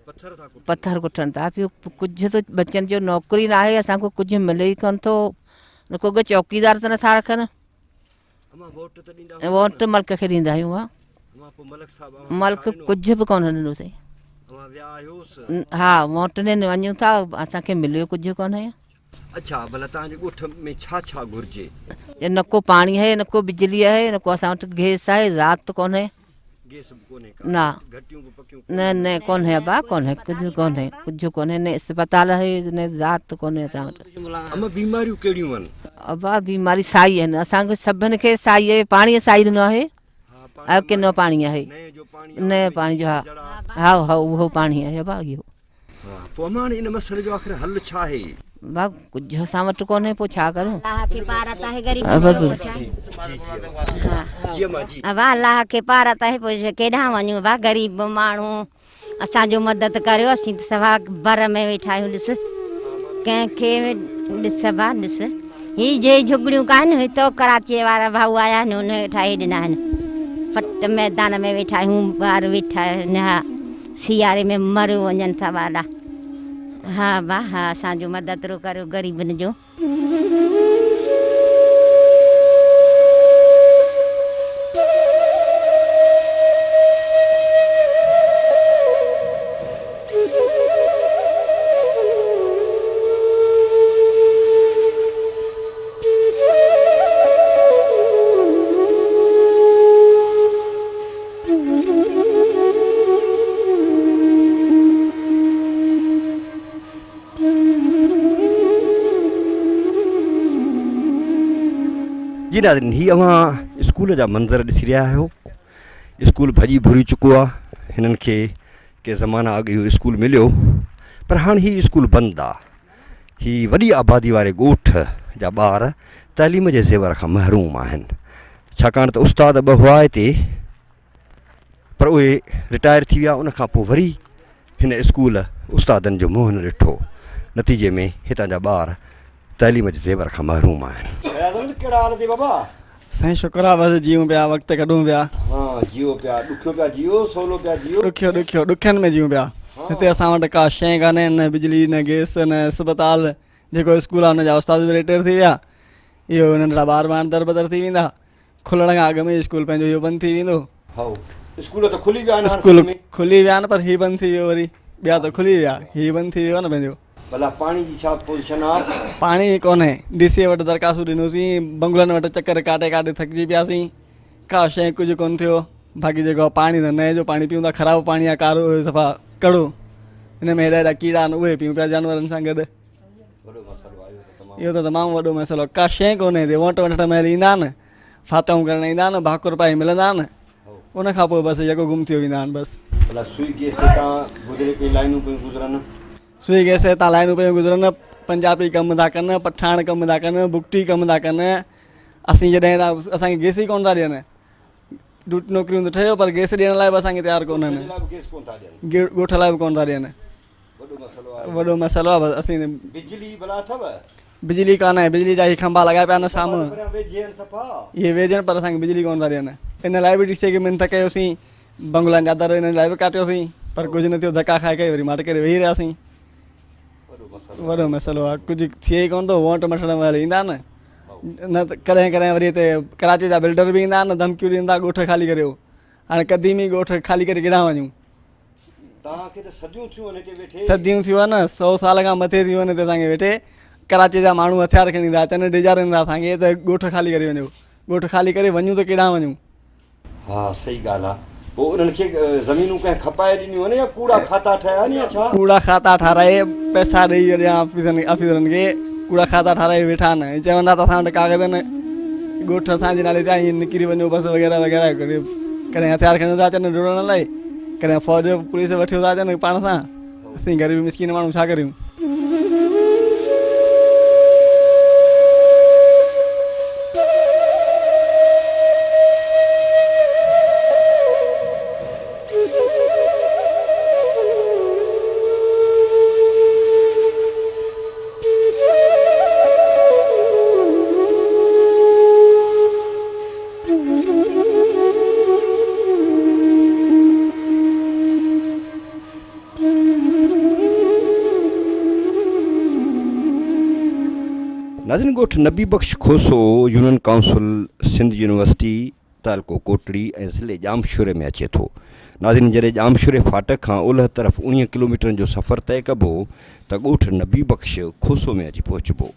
[SPEAKER 1] پٿر ٿا ڪٽن.
[SPEAKER 9] پٿر ڪٽن ٿا ٻيو ڪجهه ته ٻچن جو نوڪري نه آهي اسان کي ڪجهه ملي ئي ڪونه ٿو نه ڪو چوڪيدار ته نٿا رکن.
[SPEAKER 1] امان ووٽ ته ڏيندا هوندا
[SPEAKER 9] ووٽ ملڪ کي ڏيندا آهيون ها.
[SPEAKER 1] امان پوء ملڪ صاحب اوهان کي
[SPEAKER 9] ملڪ
[SPEAKER 1] ڇا ڏنو؟
[SPEAKER 9] ڪجهه به ڪونه ڏنو اٿئي.
[SPEAKER 1] اوهان ويا آهيوس؟
[SPEAKER 9] ها ووٽ ڏين وڃون ٿا اسان کي مليو ڪجهه ڪونهي.
[SPEAKER 1] اڇا ڀلا توهان جي ڳوٺ ۾ ڇا ڇا گهرجي؟
[SPEAKER 9] نه ڪو پاڻي آهي نه ڪو بجلي آهي نه ڪو اسان وٽ گيس آهي ذات ڪونهي.
[SPEAKER 1] گيس به ڪونهي ڪا
[SPEAKER 9] نه
[SPEAKER 1] گهٽيون به پڪيون
[SPEAKER 9] نه نه ڪونهي ابا ڪونهي ڪجهه ڪونهي ڪجهه ڪونهي نه اسپتال آهي نه ذات ڪونهي اسان وٽ.
[SPEAKER 1] اما بيماريون ڪهڙيون آهن؟
[SPEAKER 9] ابا بيماري سائي آهن اسان کي سڀن کي سائي آهي پاڻي سائي ڏنو آهي ۽ ڪنو پاڻي آهي نئين پاڻي جو ها ها ها اهو پاڻي آهي ابا اهو.
[SPEAKER 1] ها پوء امان ان مسئلي جو آخر حل ڇا آهي؟
[SPEAKER 9] ڀاء ڪجهه اسان وٽ ڪونهي پوء ڇا ڪريون.
[SPEAKER 8] الله کي پارت آهي غريب جو پڇائي.
[SPEAKER 1] جي امان جي.
[SPEAKER 8] ابا الله کي پارت آهي پوء ڪيڏانهن وڃون ابا غريب ماڻهو اسان جو مدد ڪريو اسين ته سوا بر ۾ ويٺا آهيون ڏس ڪنهن کي ڏس ابا ڏس هي جي جهڳڙيون ڪانه هتو ڪراچي وارا ڀائو آيا آهن ان ٺاهي ڏنا آهن پٽ ميدان ۾ ويٺا آهيون ٻار ويٺا آهن ها سياري ۾ مريو وڃن ٿا ٻارڙا ها با ها اسان جو مدد رو ڪريو غريبن جو.
[SPEAKER 1] جي ناظرين هي اوهان اسڪول جا منظر ڏسي رهيا آهيو اسڪول ڀڄي ڀري چڪو آهي هنن کي ڪي زمانا اڳ اهو اسڪول مليو پر هاڻ هي اسڪول بند آهي هي وڏي آبادي واري ڳوٺ جا ٻار تعليم جي زيور کان محروم آهن ڇاڪاڻ ته استاد ٻه هئا هتي پر اهي رٽائر ٿي ويا ان کان پوء وري هن اسڪول استادن جو منهن نه ڏٺو نتيجي ۾ هتان جا ٻار تعليم جي زيور کان محروم آهن. اياز احمد ڪهڙا حال اٿئي بابا.
[SPEAKER 10] سائين شڪر آ بس جيئون پيا وقت ڪڍون پيا.
[SPEAKER 1] ها جيئو پيا ڏکيو پيا جيئو سولو پيا جيئو.
[SPEAKER 10] ڏکيو ڏکيو ڏکين ۾ جيئون پيا هتي اسان وٽ ڪا شيء ڪانهي نه بجلي نه گئس نه اسپتال جيڪو اسڪول آ ان جا استاد به رٽائر ٿي ويا اهو ننڍڙا ٻار به هاڻ دربدر ٿي ويندا کلڻ کان اڳ ۾ اسڪول پنهنجو اهو بند ٿي ويندو.
[SPEAKER 1] هائو اسڪول ته کلي ويا آهن هاڻ
[SPEAKER 10] اسڪول
[SPEAKER 1] سنڌ ۾.
[SPEAKER 10] کلي ويا آهن پر هي بند ٿي ويو وري ٻيا ته کلي ويا هي بند ٿي ويو آهي نه پنهنجو.
[SPEAKER 1] ڀلا پاڻي جي ڇا پوزيشن آ؟
[SPEAKER 10] پاڻي ڪونهي ڊي سي وٽ درخواستون ڏنوسين بنگلن وٽ چڪر ڪاٽي ڪاٽي ٿڪجي پياسين ڪا شيء ڪجهه ڪونه ٿيو باقي جيڪو پاڻي ته نئين جو پاڻي پيون ٿا خراب پاڻي آ ڪارو صفا ڪڙو ان ۾ هيڏا هيڏا ڪيڙا آهن اهي پيون پيا جانورن سان گڏ. اهو ته تمام وڏو مسئلو آ ڪا شيء ڪونهي هتي ووٽ وٺڻ مهل ايندا آهن فاتحون ڪرڻ ايندا آهن ڀاڪر پائي ملندا آهن ان کان پوء بس يڪو گم ٿيو ويندا آهن بس.
[SPEAKER 1] ڀلا سوئي گيس هتان گذري پئي لائنون پيون گذرن.
[SPEAKER 10] سوئي گيس هتان لائنون پيون گذرن پنجابي ڪم ٿا ڪن پٺاڻ ڪم ٿا ڪن بگٽي ڪم ٿا ڪن اسين جڏهن اسان کي گيس ئي ڪونه ٿا ڏين نوڪريون ته ٺهيو پر گيس ڏيڻ لاء به اسان کي تيار ڪونهن ڳوٺ لاء به ڪونه ٿا ڏين.
[SPEAKER 1] وڏو مسئلو آهي.
[SPEAKER 10] وڏو مسئلو آهي بس اسين
[SPEAKER 1] بجلي ڀلا اٿو؟
[SPEAKER 10] بجلي ڪانه آهي بجلي جا هي کنڀا لڳايا پيا آهن سامهون
[SPEAKER 1] پريان ويجهي آهن صفا.
[SPEAKER 10] اهي ويجهن پر اسان کي بجلي ڪونه ٿا ڏين ان لاء به ڊي سي کي منٿ ڪيوسين بنگلن جا در انهن لاء به ڪاٽيوسين پر ڪجهه نه ٿيو ڌڪا کائي کائي وري ماٺ ڪري ويهي رهياسين وڏو مسئلو آهي ڪجهه ٿئي ئي ڪونه ٿو ووٽ وٺڻ مهل ايندا نه نه ته ڪڏهن ڪڏهن وري هتي ڪراچي جا بلڊر به ايندا آهن ڌمڪيون ڏين ٿا ڳوٺ خالي ڪريو هاڻي قديمي ڳوٺ خالي ڪري ڪيڏانهن وڃون
[SPEAKER 1] توهان کي ته صديون ٿيون آهن هتي ويٺي.
[SPEAKER 10] صديون ٿيون آهن، سئو سال کان مٿي ٿيون آهن هتي اسان کي ويٺي. ڪراچي جا ماڻهو هٿيار کڻي ٿا اچن، ڊيڄارين ٿا اسان کي ته ڳوٺ خالي ڪري وڃو. ڳوٺ خالي ڪري وڃون ته ڪيڏانهن وڃون؟
[SPEAKER 1] ها صحيح ڳالهه آ. پوء انهن کي زمينون ڪنهن کپائي ڏنيون آهن يا ڪوڙا کاتا ٺاهيا آهن يا ڇا؟
[SPEAKER 10] ڪوڙا کاتا ٺاهرائي پئسا ڏئي ڇڏيا آفيسرن کي ڪوڙا کاتا ٺاهرائي ويٺا آهن ۽ چون ٿا ته اسان وٽ ڪاغذ آهن ڳوٺ اسان جي نالي تي آهي ائين نڪري وڃو بس وغيره وغيره ڪڏهن هٿيار کڻيو ٿا اچن ڊوڙڻ لاء ڪڏهن فوج پوليس وٺيو ٿا اچن پاڻ سان اسين غريب مسڪين ماڻهو ڇا ڪريون.
[SPEAKER 1] ناظرين ڳوٺ Nabi Bakhsh Khoso union council Sindh university تعلقو ڪوٽڙي ۽ ضلعي ڄامشوري ۾ اچي ٿو. ناظرين جڏهن ڄامشوري ڦاٽڪ کان اولهه طرف 19 ڪلوميٽرن جو سفر طئي ڪبو ته ڳوٺ نبي بخش کوسو ۾ اچي پهچبو.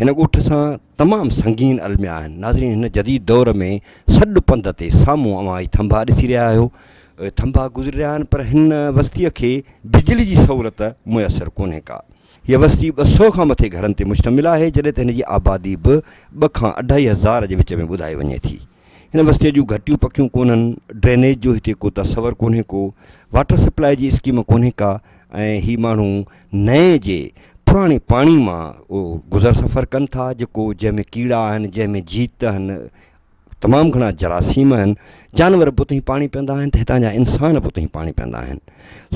[SPEAKER 1] هن ڳوٺ سان تمام سنگين الميا آهن. ناظرين هن جديد دور ۾ سڏ پنڌ تي سامهون اوهان هي ٿنڀا ڏسي رهيا آهيو. اهي ٿنڀا گذري رهيا آهن پر هن وستيء کي بجلي جي سهولت ميسر ڪونهي ڪا. هيء وستي 200 کان مٿي گهرن تي مشتمل آهي جڏهن ته هن جي آبادي به ٻه کان اڍائي هزار جي وچ ۾ ٻڌائي وڃي ٿي. هن وستيء جون گهٽيون پڪيون ڪونهن، ڊرينيج جو هتي ڪو تصور ڪونهي ڪو، واٽر سپلاء جي اسڪيم ڪونهي ڪا ۽ هي ماڻهو نئين جي پراڻي پاڻي مان اهو گذر سفر ڪن ٿا جيڪو جنهن ۾ ڪيڙا آهن، جنهن ۾ جيت آهن، تمام گهڻا جراثيم آهن، جانور به اتي پاڻي پيئندا آهن ته هتان جا انسان به اتي پاڻي پيئندا آهن.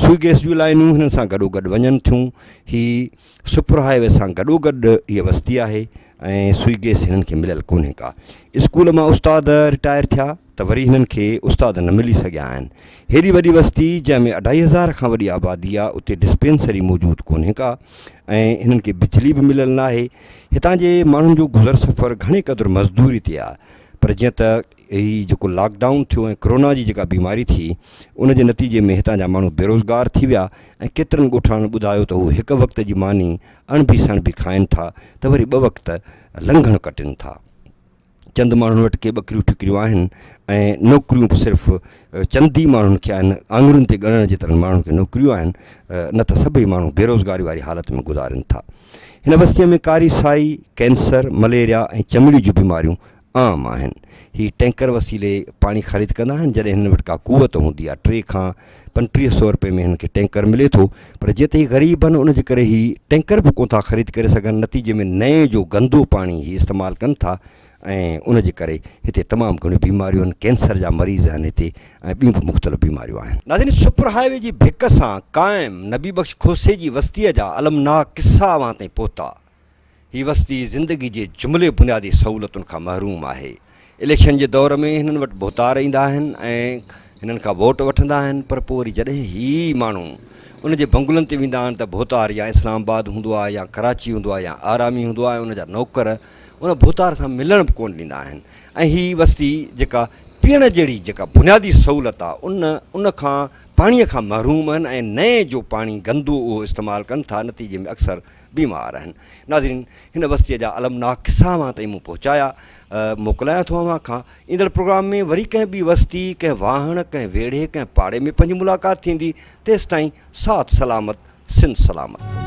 [SPEAKER 1] سوئي گئس جون لائنون هنن سان گڏوگڏ وڃن ٿيون، هي سپر هاء وي سان گڏوگڏ هيء وستي آهي ۽ سوئي گئس هنن کي مليل ڪونهي ڪا. اسڪول مان استاد رٽائر ٿيا ته وري هنن کي استاد نه ملي سگهيا آهن. هيڏي وڏي وستي جنهن ۾ اڍائي هزار کان وڏي آبادي آ اتي ڊسپينسري موجود ڪونهي ڪا ۽ هنن کي بجلي به مليل ناهي. هتان جي ماڻهن جو گذر سفر گهڻي قدر مزدوري تي آ پر جيئن ته هي جيڪو لاڪ ڊائون ٿيو ۽ ڪرونا جي جيڪا بيماري ٿي ان جي نتيجي ۾ هتان جا ماڻهو بيروزگار ٿي ويا ۽ ڪيترن ڳوٺاڻن ٻڌايو ته هو هڪ وقت جي ماني اڻڀي سڻڀي کائن ٿا ته وري ٻه وقت لنگهڻ ڪٽين ٿا. چند ماڻهن وٽ ڪي ٻڪريون ٺڪريون آهن ۽ نوڪريون به صرف چند ئي ماڻهن کي آهن، آڱرين تي ڳڻڻ جيترن ماڻهن کي نوڪريون آهن نه ته سڀئي ماڻهو بيروزگاري واري حالت ۾ گذارين ٿا. هن وستيء ۾ ڪاري سائي، ڪينسر، مليريا ۽ چمڙي جون بيماريون عام آهن. هي ٽينڪر وسيلي پاڻي خريد ڪندا آهن، جڏهن هنن وٽ ڪا قوت هوندي آهي. ٽي کان 35 سئو رپئي ۾ هنن کي ٽينڪر ملي ٿو، پر جيئن ته هي غريب آهن، ان جي ڪري هي ٽينڪر به ڪونه ٿا خريد ڪري سگهن، نتيجي ۾ نئين جو گندو پاڻي هي استعمال ڪن ٿا ۽ ان جي ڪري هتي تمام گهڻيون بيماريون آهن، ڪينسر جا مريض آهن هتي ۽ ٻيون به مختلف بيماريون آهن. ناظرين سپر هاء وي جي ڀڪ سان قائم نبي بخش کوسي جي وستيء جا المناڪ قصا اوهان تائين پهتا. هي وستي زندگي جي جملي بنيادي سهولتن کان محروم آهي. اليڪشن جي دور ۾ هنن وٽ ڀوتار ايندا آهن ۽ هنن کان ووٽ وٺندا آهن پر پوء وري جڏهن هي ماڻهو ان جي بنگلن تي ويندا آهن ته ڀوتار يا اسلام آباد هوندو آهي يا ڪراچي هوندو آهي يا آرامي هوندو آهي ان جا نوڪر ان ڀوتار سان ملڻ به ڪونه ڏيندا آهن ۽ هي وستي جيڪا پيئڻ جهڙي جيڪا بنيادي سهولت آ ان ان کان پاڻي کان محروم آهن ۽ نئين جو پاڻي گندو اهو استعمال ڪن ٿا نتيجي ۾ اڪثر بيمار آهن. ناظرين هن وستيء جا المناڪ قصا اوهان تائين مون پهچايا موڪلايان ٿو اوهان کان ايندڙ پروگرام ۾ وري ڪنهن ٻي وستي ڪنهن واهڻ ڪنهن ويڙهي ڪنهن پاڙي ۾ پنهنجي ملاقات ٿيندي تيستائين ساٿ سلامت سنڌ سلامت.